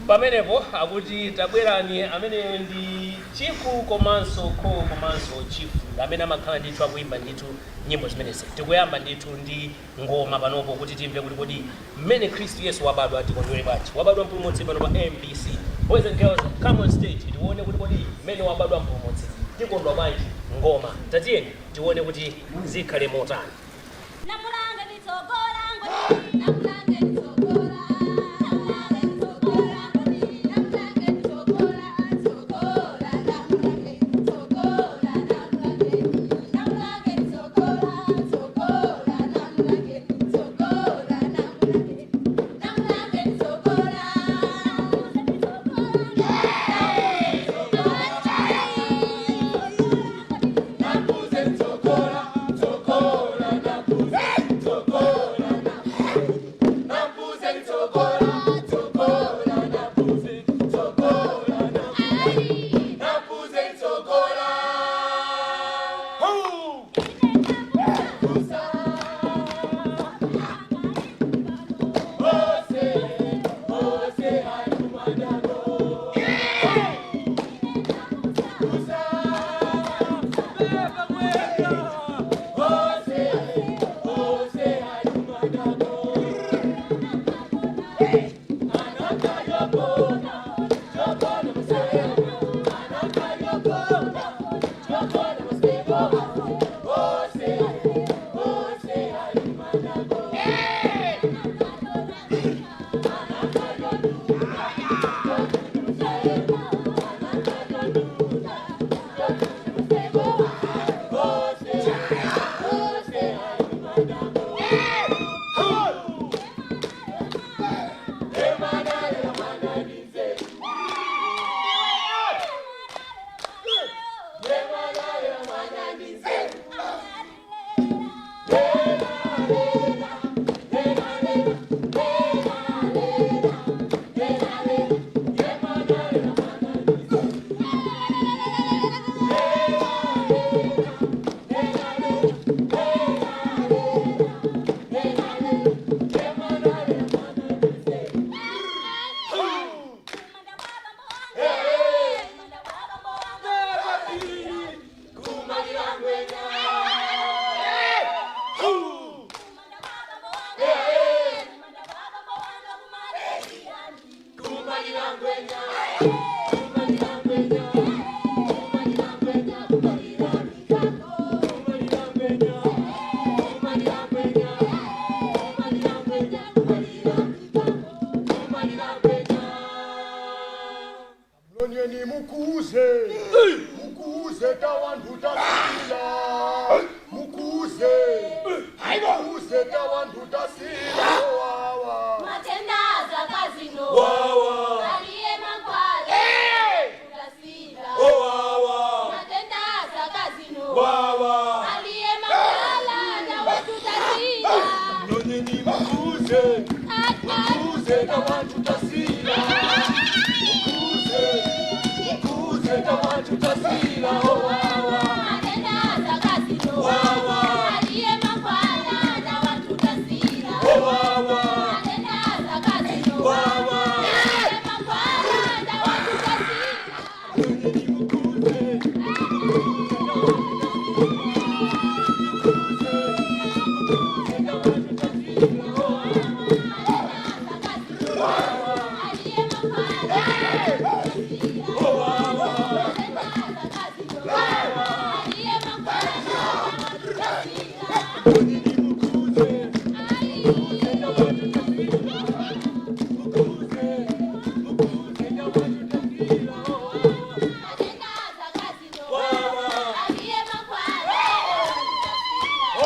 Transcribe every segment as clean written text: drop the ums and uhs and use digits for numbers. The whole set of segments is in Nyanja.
Pamenepo akuti tabwerani. Ameneyo ndi Chiku komanso Kho komanso Chifu amene amakhala ndithu akuimba ndithu nyimbo zimenezi. Tikuyamba ndithu ndi ngoma panopo kuti timve kuti kodi mmene Khristu Yesu wabadwa tikondwere bwanji. Wabadwa Mpulumutsi pano pa MBC. Boys and girls, come on stage, tione kuti kodi mmene wabadwa Mpulumutsi tikondwa bwanji. Ngoma, tatiyeni tione kuti zikhale motani. Namulange nitsogola ngoni, namulange nitsogola, namulange nitsogola ngoni, namulange nitsogola, tsogola, namulange tsogola, namulange, namulange nitsogola, tsogola, namulange tsogola, namulange, namulange nitsogola, Nakuze tsogola, tsogola, nakuze tsogola, nakuze tsogola, tsogola, nakuze tsogola, nakuze tsogola. Kusa ose ose alumanako. Kusa ose ose alumanako. Anakayokona chokona musebo, anakayokona chokona musebo, ose ose alumanako. Anakayodula chokona musebo, anakayodula chokona musebo, ose ose alumanako. Emanale mwananize. Emanale mwananize. Lena, lena, lena, lena, lena, lena, lena, emanale mwananize. Lena, lena, lena, lena, lena, lena, emanale mwananize. Kumalirangwenya. Kumalirangwenya. Kumalirangwenya. Kumalirangwenya. Kumalirangwenya. Kumalirangwenya. Kumalirangwenya. Kumalirangwenya. Mlonyeni mukuze, mukuze tawantu tasila, mukuze, mukuze tawantu tasila wawa. Matenda zakazino. Wawa. Aliye mankwala. Tutasila. Owawa. Matenda zakazino. Wawa. Aliye mankwala nawe tutasila. Mlonyeni mukuze, mukuze tawantu tasila. Mukuze, mukuze tawantu tasila. Owawa. Matenda zakazino. Wawa. Aliye mankwala nawe tutasila. Owawa. Matenda zakazino. Wawa. Aliye mankwala nawe tutasila. Mlonyeni mukuze, mukuze tawantu tasila. Mukuze, mukuze tawantu tasila. Owawa. Aliye mankwala Owawa. Aliye mankwala nawe tutasila. Mlonyeni mukuze, mukuze tawantu tasila. Mukuze, mukuze tawantu tasila. Owawa. Matenda zakazino. Wawa. Aliye mankwala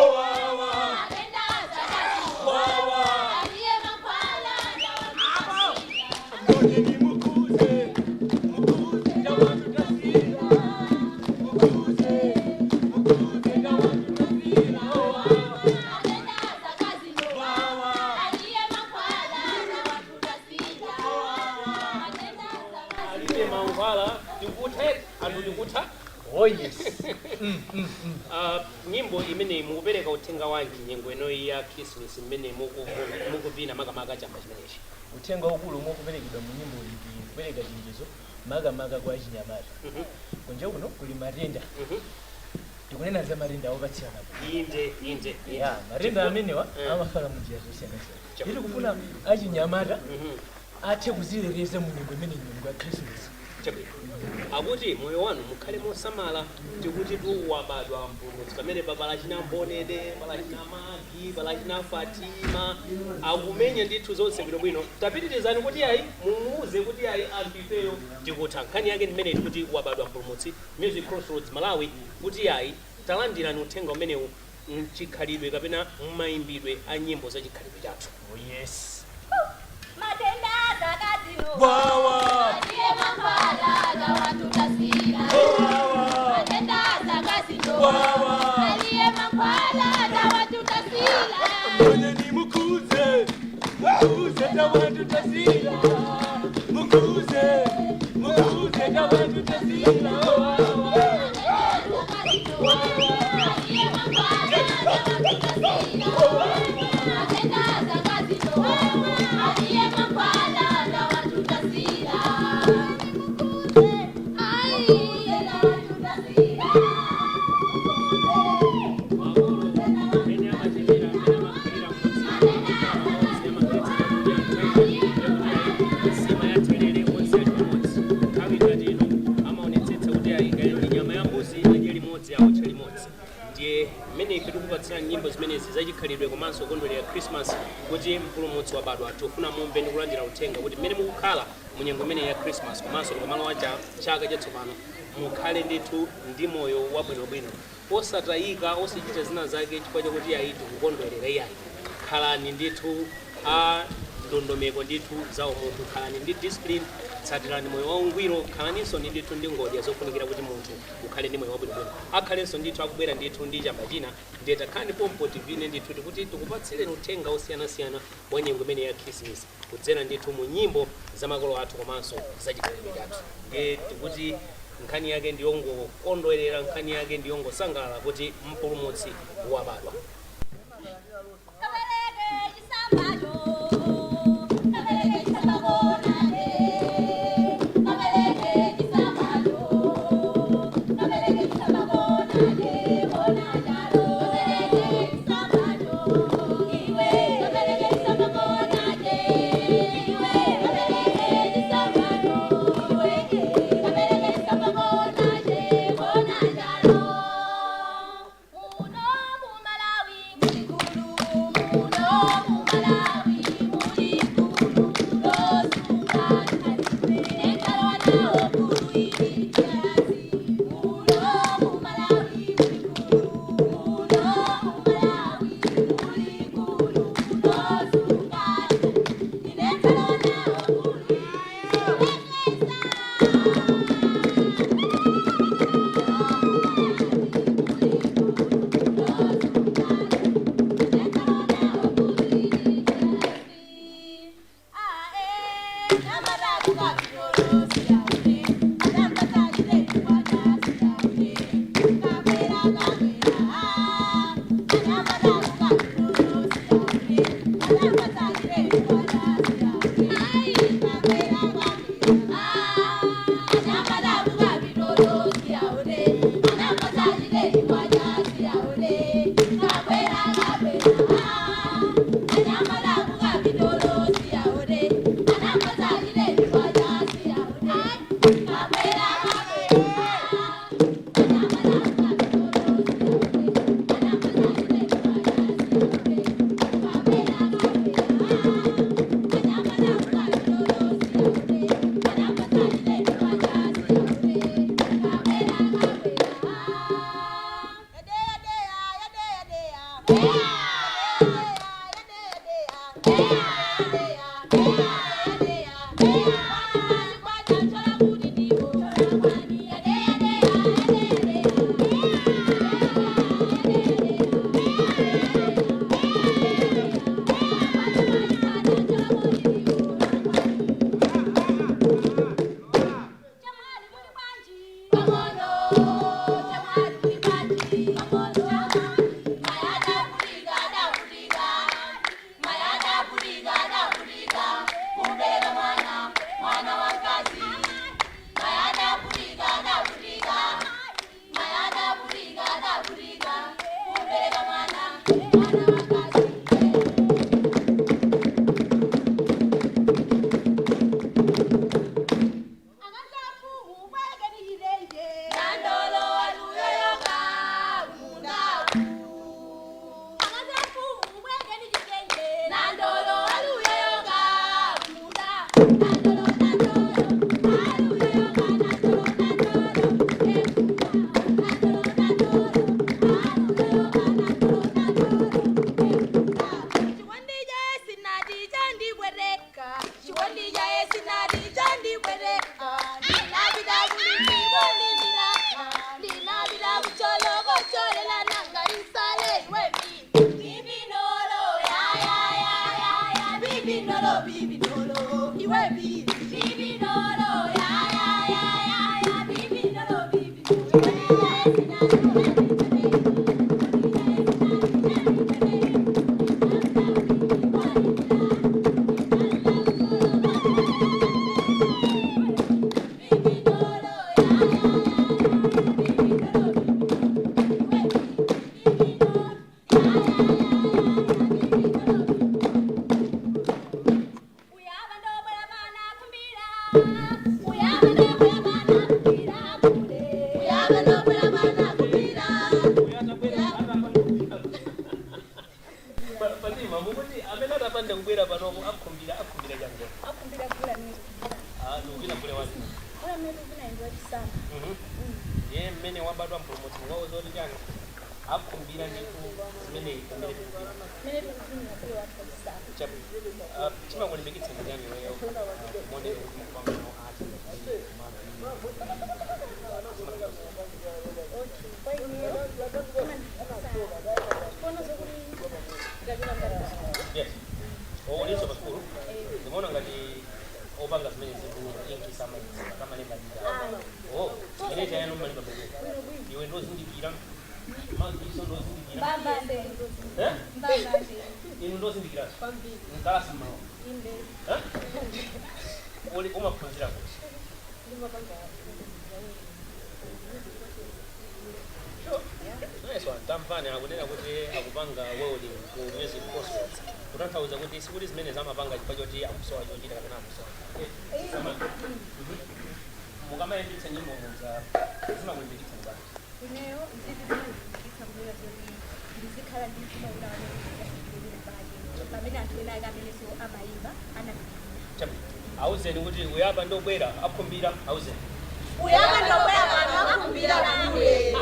Owawa. Matenda zakazino. Wawa. Aliye mankwala nawe tutasila. Mlonyeni mukuze, mukuze tawantu tasila. Mukuze, mukuze tawantu tasila. Owawa. Matenda zakazino. Wawa. Aliye mankwala nawe tutasila. Matenda zakazino. Alibe mankhwala tikutha, anthu tikutha. Oh yes. Nyimbo imeneyi mukupereka uthenga wanji nyengo inoyi ya Christmas mmene mukuvina makamaka chamba chimenechi? Uthenga waukulu umwe ukuperekedwa mu nyimbo iyi ndi kupereka chenjezo makamaka kwa achinyamata. Kunja kuno kuli matenda. Tikunena za matenda opatsiranapo. Inde, inde. Ya, matenda amenewa amafala munjira zosiyanasiyana. Tili kufuna achinyamata athe kuzilereza mu nyengo imene, nyengo ya Christmas. Chabwino, akuti moyo wanu mukhale mosamala. Tikuti tu wabadwa mpulumutsi pamene pala china Mbonede, pala china Magi, pala china Fatima, akumenya ndithu zonse bwinobwino. Tapitirizani kuti ayi, mumuuze kuti ayi, anthu ifeyo tikutha. Nkhani yake ndimene tikuti wabadwa mpulumutsi, Music Crossroads Malawi, kuti ayi, talandirani uthenga umenewu mchikhalidwe kapena mmayimbidwe a nyimbo za chikhalidwe chathu. Oh yes. Matenda zakazino. Wawa. Aliye mankhwala dawatutasira. Wawa. Matenda zakazino. Wawa. Aliye mankhwala dawatutasira. Mwenye ni mukuze, mukuze tawantu tasila. Mukuze, mukuze tawantu tasila. Wawa. Aliye mankhwala dawatutasira. Matenda zakazino. Aliye mankhwala dawatutasira. Ai, dawatutasira. Amene amachitira, amene amakhalira mmodzi, nsima ya therere onse ali pamodzi. Nthawi ngati ino amaonetsetsa kuti ayikaye ndi nyama ya mbuzi, adye limodzi, awotche limodzi. Ndiye mmene ife tikupatsirani nyimbo zimenezi zachikhalidwe komanso kukondwerera Christmas kuti mpulumutsi wabadwa, tikufuna mumve ndi kulandira uthenga kuti mmene mukukhala mu nyengo imene ya Christmas komanso tikamalowa cha chaka chatsopano, mukhale ndithu ndi moyo wabwinobwino, osatayika, osachita zina zake chifukwa chakuti ayi, tikukondwerera. Iyayi, khalani ndithu a ndondomeko ndithu za umunthu, khalani ndi discipline, tsatirani moyo waungwiro, khalaninso ndi ndithu ndi ngodya zofunikira kuti munthu ukhale ndi moyo wabwinobwino. Akhalenso ndithu akubwera ndithu ndi chamba china. Ndiye takhalani pompo tivine ndithu, tikuti tikupatsireni uthenga osiyanasiyana wa nyengo imene ya Christmas kudzera ndithu mu nyimbo za makolo athu komanso za chikhalidwe chathu. Ndiye tikuti nkhani yake ndiyongokondwerera, nkhani yake ndiyongosangalala kuti mpulumutsi wabadwa. Kabereke chisambacho, kabereke chisambakonane, kabereke chisambacho, kabereke chisambakonane, bona chalo, kabereke chisambacho, iwe, kabereke chisambakonane, iwe, kabereke chisambacho, iwe, kabereke chisambakonane, bona chalo. Muno mu Malawi muli gulu, muno mu Malawi muli gulu, losunga nekalowa nawo gulu ili kiasi. Muno mu Malawi muli gulu, muno mu Malawi muli gulu, losunga nekalowa nawo gulu ili. dolo, bibi dolo, iwe bibi. Bibi dolo, ya ya ya ya ya, bibi dolo, bibi Fatima, mukuti amene atapanda kubwera panopo akhumbira akhumbira changoni. Akumbira kula mimi. Ah, ndikupita kule wati. Kula mimi kuna enjoy sana. Ye mmene wabadwa mpulumutsi mukauza kuti chani akhumbira ndithu zimene pamene tikupita. Mimi tukufuna kula watu sana. Chimakulimbikitsa ndi chani iweyo kuoneka kuti mukupanga nawo ati? Okay. Kwa hiyo kama kuona zokuti ngajina ngati. Yes, ulinso pa sukulu ndimaona ngati opanga zimene zinthu inki samaizima kamalemba ndita. Oh, ine chayano mmalemba bwino. Iwe ndozindikira, magiso ndozindikira. Mbambande. Eh? Mbambande. Inu ndozindikiraso mkalasi mmawa? Inde. Eh? Uli umaphunzira kuti? Ndimapanga. Nice one. Tamvani akunena kuti akupanga welding ku music course, kutanthauza kuti sikuti zimene zamapanga chifukwa choti akusowa chochita kapena akusowa. Mukamayendetsa nyimbo muza zimakulimbikitsa bwanji? Ineyo nzizi zimandilimbikitsa kunena zoti ndizikhala ndi mtima unawo pake pamene anthu ena ake amenenso amayimba anapikira. Chabwino. Auzeni kuti uyapa ndobwera akhumbira, auzeni. Uyaba ndobwera pano akumbira kule.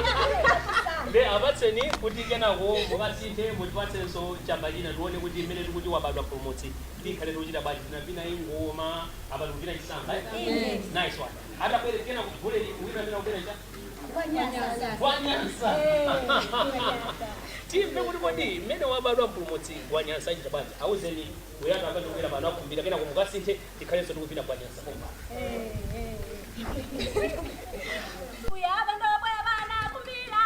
Mbe apatseni kuti kenako mukasinthe mutipatsenso chamba china tione kuti mmene tikuti wabadwa mpulumutsi tikhale tikuchita bwanji. Tinapina ingoma apa, tikupita chisamba, eh? Nice one. Atabwere kena kugule wina amene akubwera cha Gwanyansa. Timve kuti kodi mmene wabadwa mpulumutsi Gwanyansa achita bwanji. Auzeni uyapa apa ndikubwera pano akumbira, kenako mukasinthe tikhalenso tikupita Gwanyansa komba. Uyaba ndobwera pano akumbira.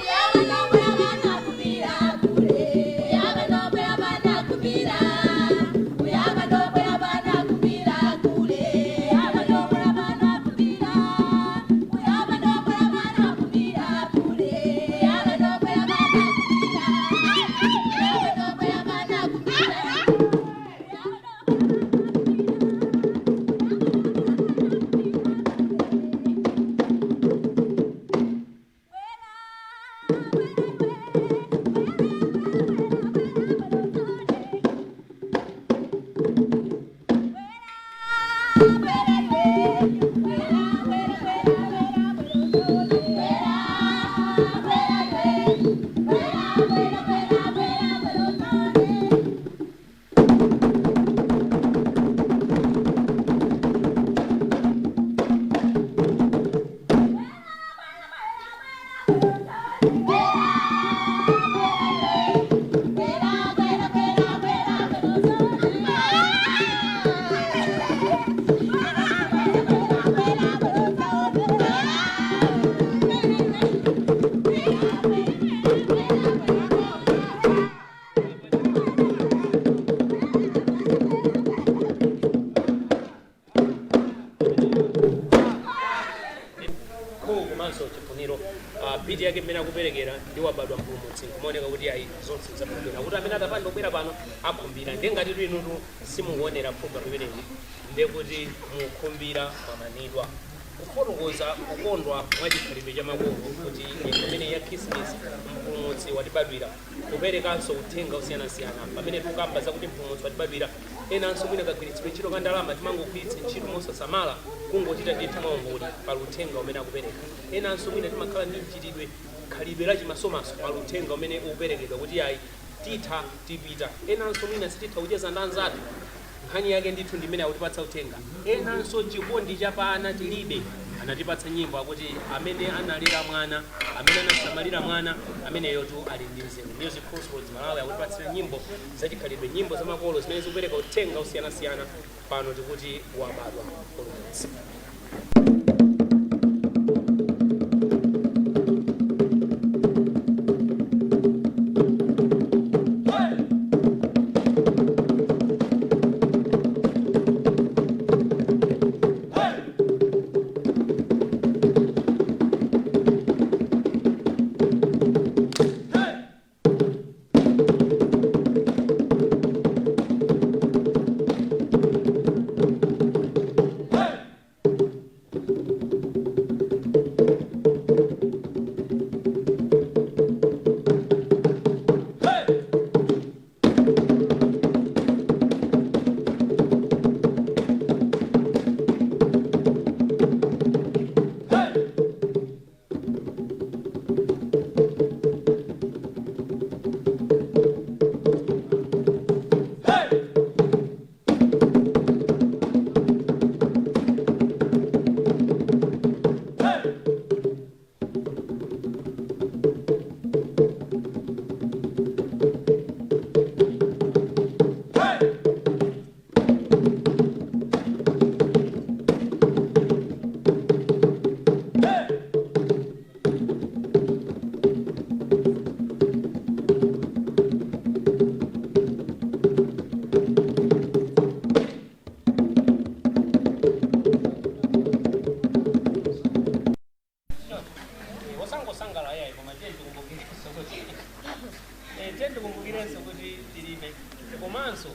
Uyaba ndobwera pano akumbira kule. Uyaba ndobwera pano akumbira. Uyaba ndobwera pano akumbira kule. Uyaba ndobwera pano akumbira. Uyaba ndobwera pano akumbira kule. Uyaba ndobwera pano akumbira. Uyaba ndobwera pano akumbira. Kho komanso Chifuniro, biti yake mmene akuperekera ndi wabadwa mpulumutsi kumaoneka kuti ayi, zonse zabwino, kuti amene atapanda kubwera pano akhumbira. Ndiye ngati inutu simukuonera program imeneyi, ndiye kuti mukhumbira mwamanidwa. Kufotokoza kukondwa mwa chikhalidwe cha makolo kuti nyengo imene ya Christmas mpulumutsi watibadwira, kuperekanso uthenga osiyanasiyana pamene tikukamba zakuti mpulumutsi watibadwira. Enanso mwina kagwiritsidwe ntchito ka ndalama timangogwiritsa ntchito mosasamala, kungochita ndithu mwaungoli, pali uthenga umene akupereka. Enanso mwina timakhala ndi mchitidwe khalidwe la chimasomaso, pali uthenga umene ukuperekedwa kuti ayi, titha tipita. Enanso mwina sititha kucheza ndi anzathu, nkhani yake ndithu ndimene akutipatsa uthenga. Enanso chikondi chapana tilibe, Anatipatsa nyimbo akuti amene analera mwana, amene anasamalira mwana, ameneyotu ali ndi nzeru. Music Crossroads Malawi akutipatsira nyimbo zachikhalidwe, nyimbo zamakolo zimene zikupereka uthenga osiyanasiyana. Pano tikuti wabadwa mpulumutsi. Osangosangala yayi, koma tiye tikumbukirenso kuti tiye tikumbukirenso kuti tilime komanso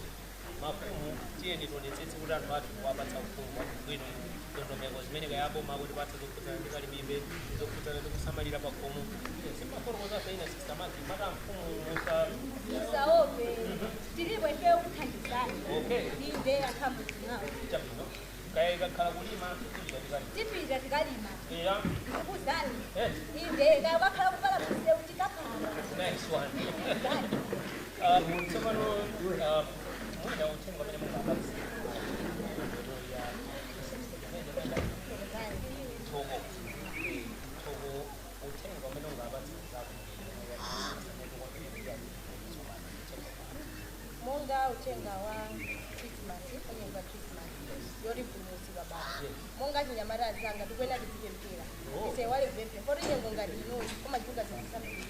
mafumu. Tiye tionetsetse kuti anthu athu kuwapatsa ufumu bwino, ndondomeko zimene kayapo makutipatsa zokhudzana ndi kalimidwe, zokhudzana ndi kusamalira pakhomo. Simafotokozaso ina, Sister Magi, mata mfumu musa Musaope, tilipo ifeyo kuthandizana. Inde, akhamudzi mwawo. Chabwino, kaya ikakhala kulima, tipita tikalima. Tipita tikalima. Eya. Ndikuzani. Inde, kaya kwakhala kupala msewu, tikapala. Nice one. Tsopano mwina uthenga umene mungapatse ya thoko thoko, uthenga umene ungapatse zako. Monga uthenga wa Christmas, onyengo ya Christmas yoti mpulumutsi wabadwa, monga chinyamata azanga tikuena tizipemphera, tisaiwale kupemphera poti nyengo ngati inoyi kumachitika zinthu zambiri,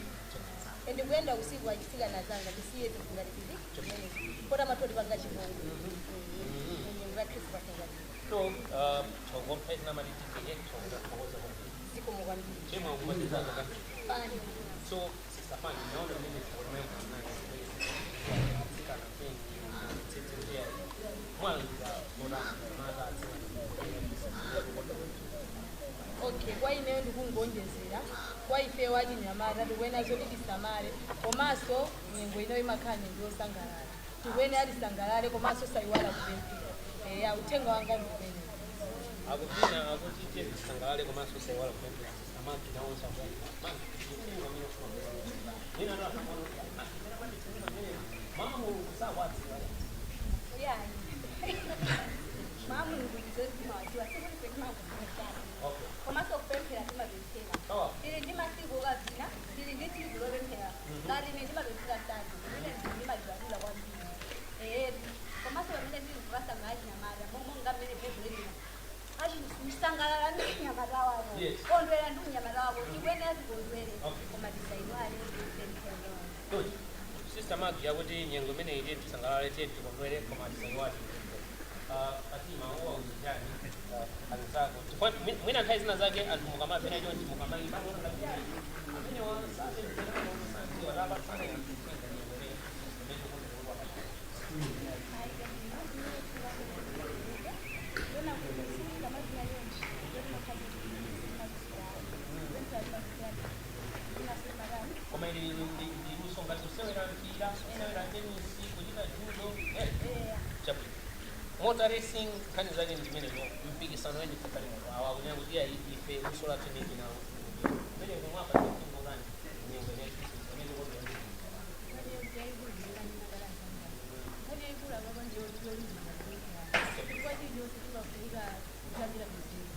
and kuyenda usiku, achisikana azanga, tisiye zinthu ngati tizi zimenezi poti amathoti panga chipongwe munyengo ya Christmas ngati. So thoko mphazi namati tike thoko, tathokoza kwambiri. Zikomo kwambiri. Chemwe kumatizazo kwambiri. Fani. So Sister Fani, naona mimi atsikana tsitsi kuti mwalangiza zotani mata atsikana? Okay, kwa ineyo ndikungonjezera kwa ife wachinyamata, tikuena zoti tisamale, komanso nyengo ino imakhala nyengo yosangalala, tikuena tisangalale komanso sayiwala kupemphera. Eya, uthenga wanga ndi umenewo. Akupina akuti tiye tisangalale komanso saiwala kupemphera. Sister Magi nawonso akuyamba magi uthenga umene ufuna kuwuza. Mwina mama Mulungu sakwadziwa. Yayi, mamulungu ndizozimawadziwa, sikuti petimakufunishana. Komanso kupemphera timapemphera. Tili ndi masiku okavina, tili ndi tsiku lopemphera. Ngati ine ndimapemphera Sunday, imene ndimadziwalula kwambiri. Ee, komanso pamene ndili kukasanga achinyamata, monga mmene Baibulo lina achisangalala ndi unyamata wako, kondwera ndi unyamata wako, tikuyenera tikondwere, koma tisaiwale kupemphera. Good. Sister Magi yakuti nyengo imeneyi tiye tisangalale, tiye tikondwere, koma tisaiwale. Fatima, uwa uzijani anzako. Chifukwa mwina nthawi zina zake anthu mukamapena chonchi, mukamayimba, amene wasapemphera tapatsana anthu kutenga nyengo imeneyi imene tikondwera. Koma ili ndiluso ngati kusewera mpira, kusewera tenisi, kuchita judo, chabwino, motor racing, nkhani zake ndi zimenezo, mpikisano woyendetsa galimoto. Awa akunena kuti iya, ife luso lathu ndi nawo kumene kumwapa tikungokani nyengo imene imene tikondwera. Nkhani yayikulu apapa ndiyo yolima, chifukwa chilichonse chimafunika kutambira kuzimu.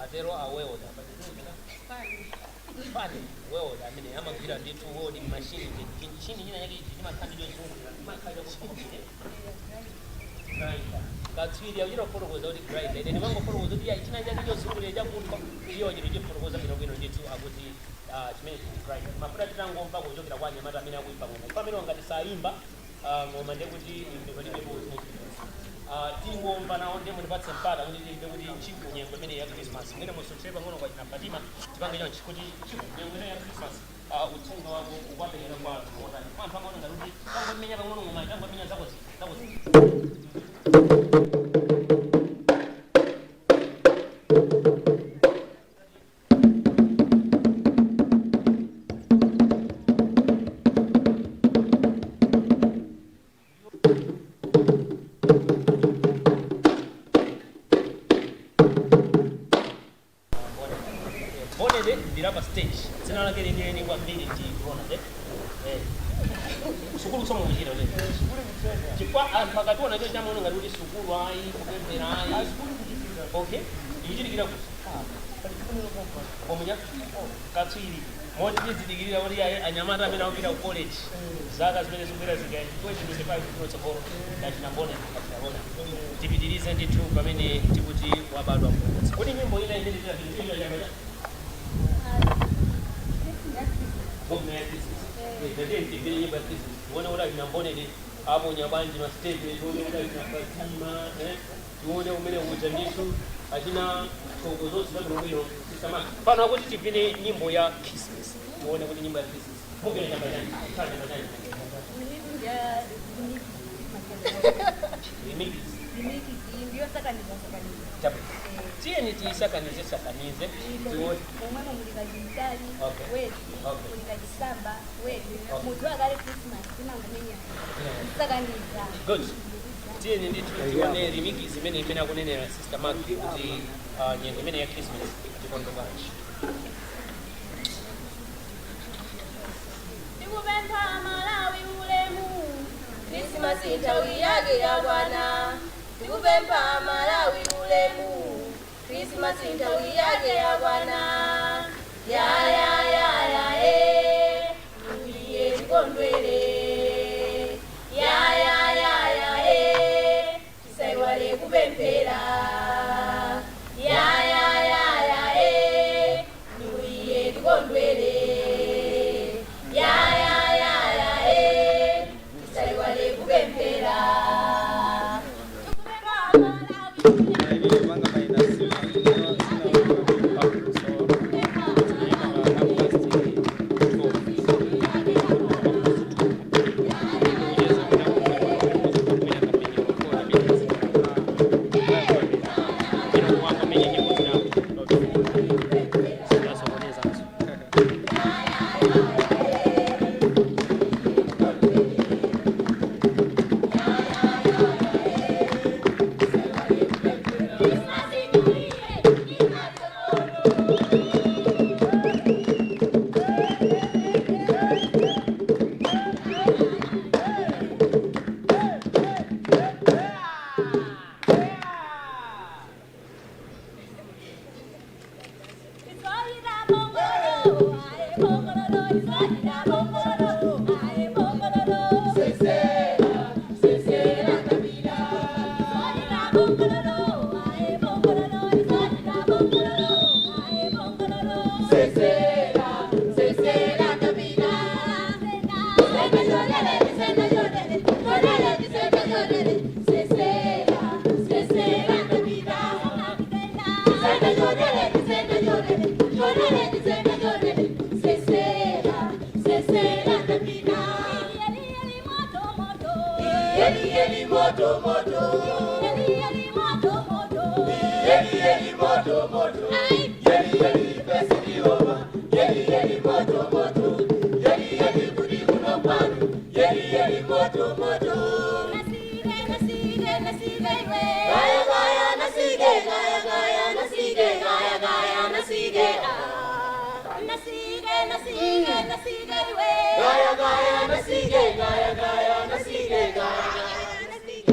Atero a welder pachizungu fani welder amene amagwira ndithu welding machine, chinchini china chake ichi chimakhala ndi chozungulira, chimakhala chakufukumire grinder. Katswiri akuchita kufotokoza kuti grinder. Ine ndimangofotokoza kuti ayi, china chake chozungulira chakuthwa, iyo chinthu chifotokoza bwinobwino ndithu akuti chimene chiti grinder. Mafuta titangomva kuchokera kwa anyamata amene akuimba ngoma, pamene wangati sayimba ngoma ndiye kuti ife palibepo zimene chilichonse. Tingomva nawo, ndiye mundipatse mpata kuti timve kuti Chiku, nyengo imene ya Christmas, mwene musothere pang'ono kwa china Fatima. Tipange chonchi kuti Chiku, nyengo imene ya Christmas, uthenga wako ukwapereka kwa anthu otani? Kwa anthu amaona ngati kuti tangomenya pang'ono ngoma, tangomenya zakozi zakozi. Bonede ndira pa stage, dzina lake lenileni kwambiri ndi Ronald. Eh, sukulu tsomwe kuchita kuti chifukwa anthu akationa cho chamaona ngati kuti sukulu ayi, kupemphera ayi. Okay, ikuchitikira kuti komunya katswiri moti tizidikirira kuti ayi, anyamata amene akupita ku college zaka zimene zikubwera zika 2025 kutsogolo, ndachina Bonede, achina Ronald. Tipitirize ndithu pamene tikuti wabadwa Mpulumutsi. Kuti nyimbo ina imene titapitiriza ngoma ya Christmas, tigere nyimbo ya Christmas, tione kuti achina Mbonede aponya bwanji ma stage, tione kuti achina Fatima, tione kumene kuja ndithu achina thoko zonse zabwinobwino. Sisamaka pano akuti tivine nyimbo ya Christmas, tione kuti nyimbo ya Christmas mugere nyamba chanji, khala nyamba chanji. Remix. Ndiyosakaniza sakaniza. Chabwino, tiyeni tiyisakanize sakanize, tione. Omwemo muli kachitali weti, muli kachisamba weti. Munthu akale Christmas timangomenya sakaniza. Good, tiyeni ndithu tione remix imene akunenera Sister Mark kuti nyengo imene ya Christmas tikondo bwanji. Tikupempha Malawi ulemu, Krismasi nthawi yake yakwana. Tikupempha Malawi ulemu, Krismasi nthawi yake yakwana. Ya ya ya ya e, uliye tikondwere. Ya ya ya ya e, tisaiwale kupemphera. Ya ya ya ya e, uliye tikondwere. Ya ya ya ya e, tisaiwale kupemphera. Tikupempha Malawi. Moto moto, yeli yeli moto moto, yeli yeli pesi oma, yeli yeli moto moto, yeli yeli kudi kuno kwanu, yeli yeli moto moto. Gaya gaya nasige, gaya gaya nasige, gaya gaya nasige, gaya gaya nasige, gaya gaya nasige, gaya gaya.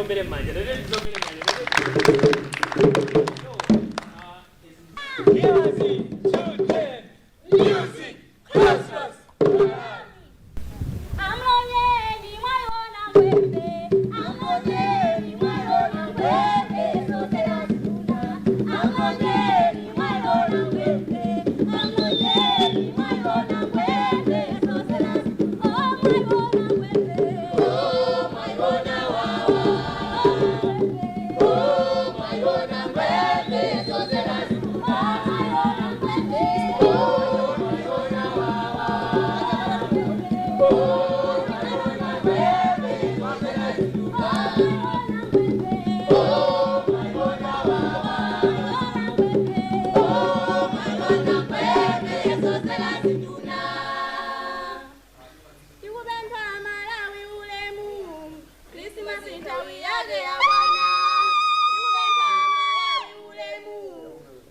Tiziombere m'manja. Tete tiziombere m'manja. So, Music, children, music, Christmas. Amlonyeni mwayona ngwembe, amlonyeni mwayona ngwembe, sosera suna. Amlonyeni mwayona ngwembe, amlonyeni mwayona ngwembe, sosera suna. Oh mwayona ngwembe, oh mwayona wawa, oh mwayona ngwembe, sosera suna. Oh mwayona ngwembe, oh mwayona wawa.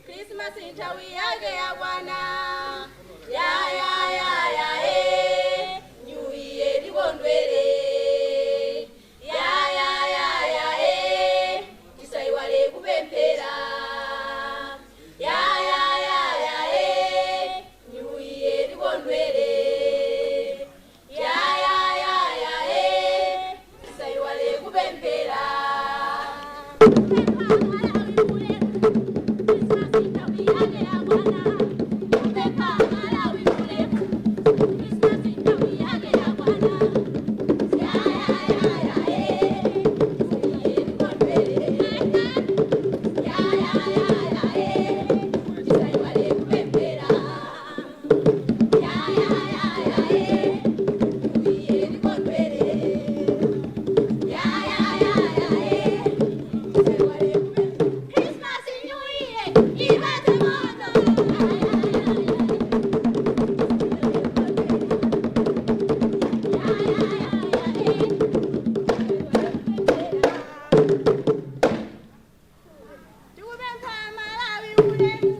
Christmas nthawi yake yakwana ya ya ya ya eh New Year tikondwere ya ya ya ya eh tisaiwale kupemphera ya ya ya ya eh New Year tikondwere ya ya ya ya eh tisaiwale kupemphera. Christmas New Year, ibate moto. Tikupempha Malawi ulemu.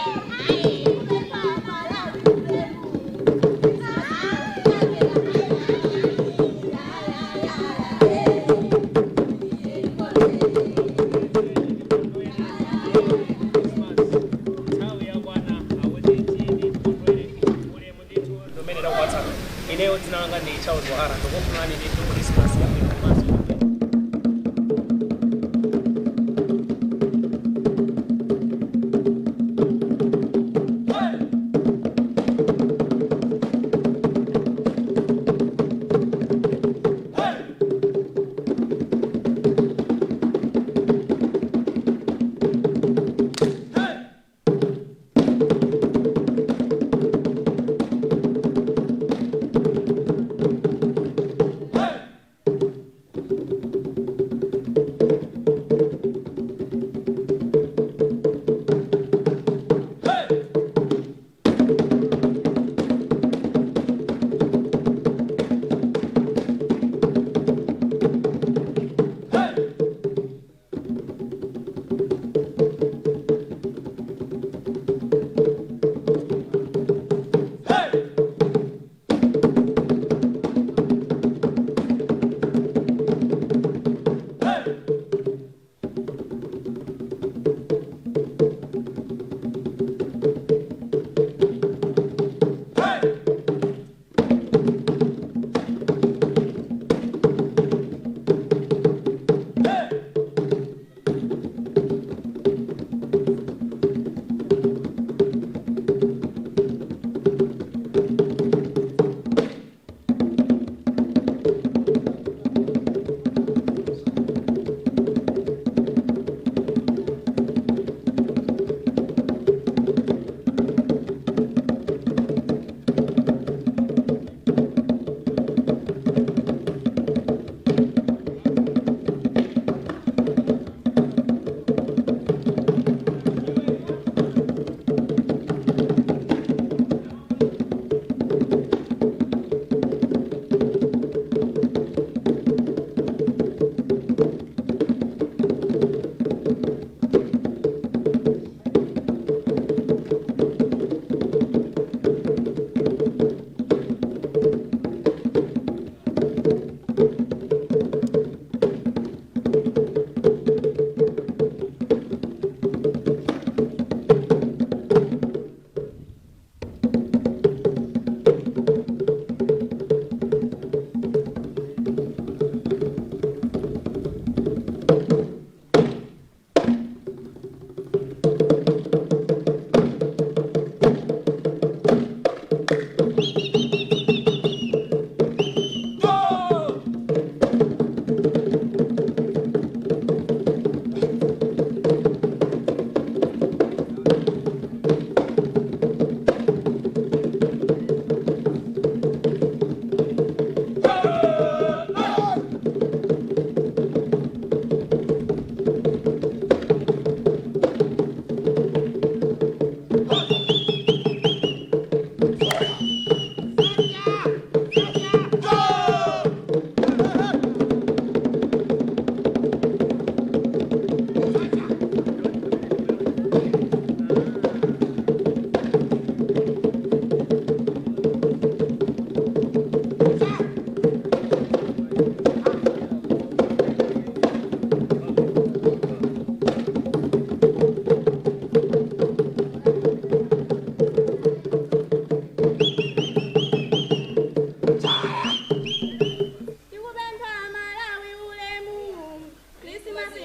Tikupempha Malawi ulemu. Nthawi yakwana awoti tiyeni tikondwere ulemu ndithu ndumene takupatsana. Ineyo dzina langa ndi Charles Wahara, ndikufunani ndithu Christmas yabwino komanso yabwino. Hey!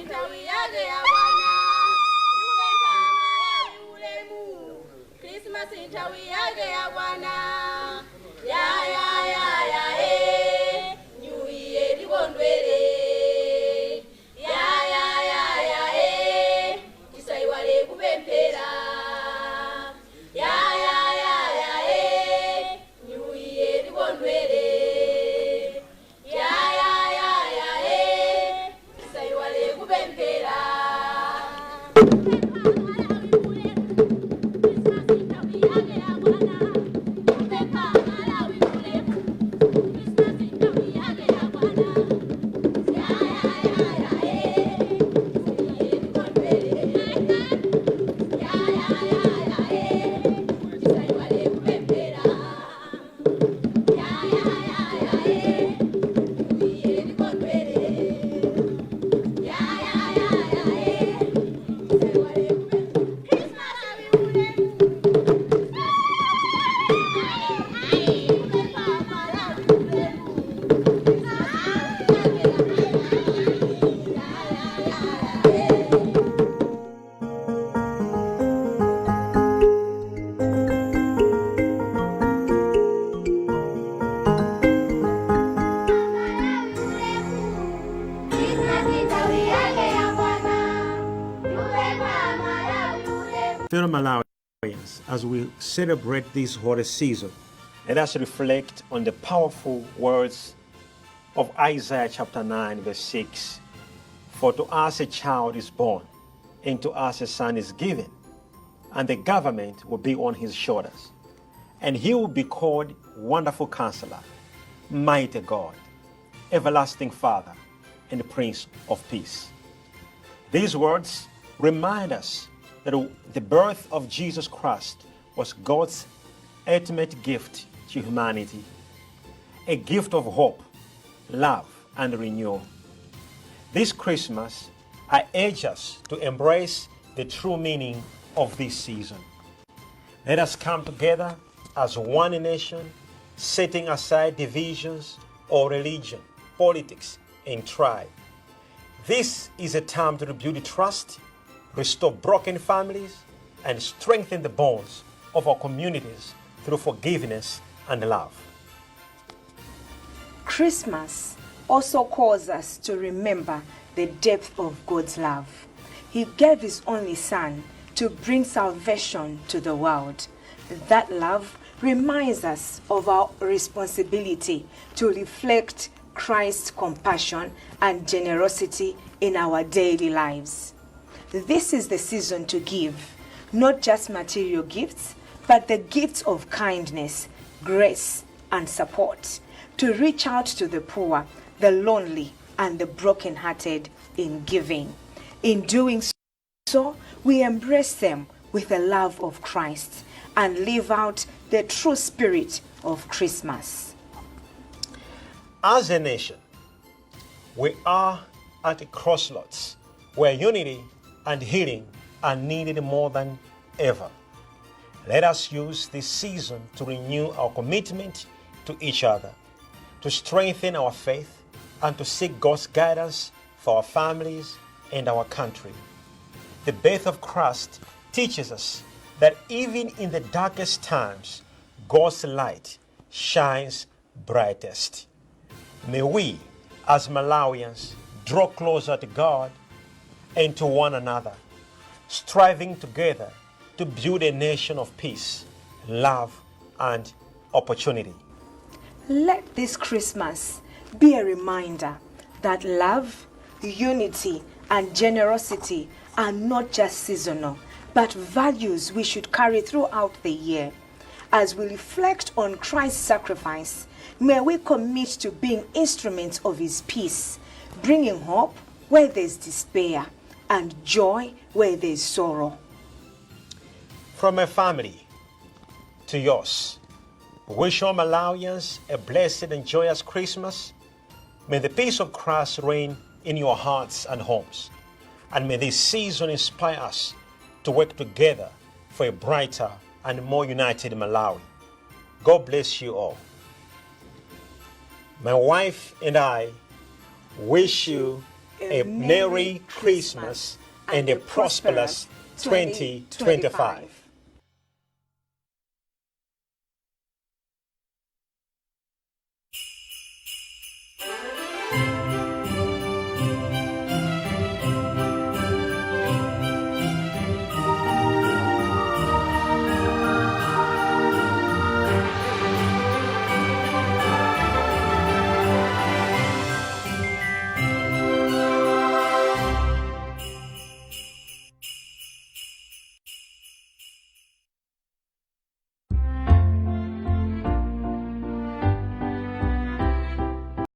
nthawi yake yakwana. Tikupempha Malawi ulemu. Christmas nthawi yake yakwana. Ya ya ya ya eh. New Year tikondwere. Ya ya ya ya eh. Tisaiwale kupemphera. Ya ya ya ya eh. New Year tikondwere. Ya ya ya ya eh. Tisaiwale kupemphera. Fellow Malawians, as we celebrate this holy season, let us reflect on the powerful words of Isaiah chapter 9, verse 6. For to us a child is born, and to us a son is given, and the government will be on his shoulders. And he will be called Wonderful Counselor, Mighty God, Everlasting Father, and Prince of Peace. These words remind us that the birth of Jesus Christ was God's ultimate gift to humanity, a gift of hope, love, and renewal. This Christmas, I urge us to embrace the true meaning of this season. Let us come together as one nation, setting aside divisions or religion, politics, and tribe. This is a time to rebuild trust, restore broken families, and strengthen the bonds of our communities through forgiveness and love. Christmas also calls us to remember the depth of God's love. He gave His only Son to bring salvation to the world. That love reminds us of our responsibility to reflect Christ's compassion and generosity in our daily lives. This is the season to give, not just material gifts, but the gifts of kindness, grace, and support, to reach out to the poor, the lonely, and the brokenhearted in giving. In doing so, we embrace them with the love of Christ and live out the true spirit of Christmas. As a nation, we are at a crossroads where unity and healing are needed more than ever. Let us use this season to renew our commitment to each other, to strengthen our faith, and to seek God's guidance for our families and our country. The birth of Christ teaches us that even in the darkest times, God's light shines brightest. May we, as Malawians, draw closer to God and to one another, striving together to build a nation of peace, love, and opportunity. Let this Christmas be a reminder that love, unity, and generosity are not just seasonal, but values we should carry throughout the year. As we reflect on Christ's sacrifice, may we commit to being instruments of his peace, bringing hope where there's despair and joy where there's sorrow. From a family to yours, we wish all Malawians a blessed and joyous Christmas. May the peace of Christ reign in your hearts and homes. And may this season inspire us to work together for a brighter and more united Malawi. God bless you all. My wife and I wish you A Merry Christmas and a prosperous 2025.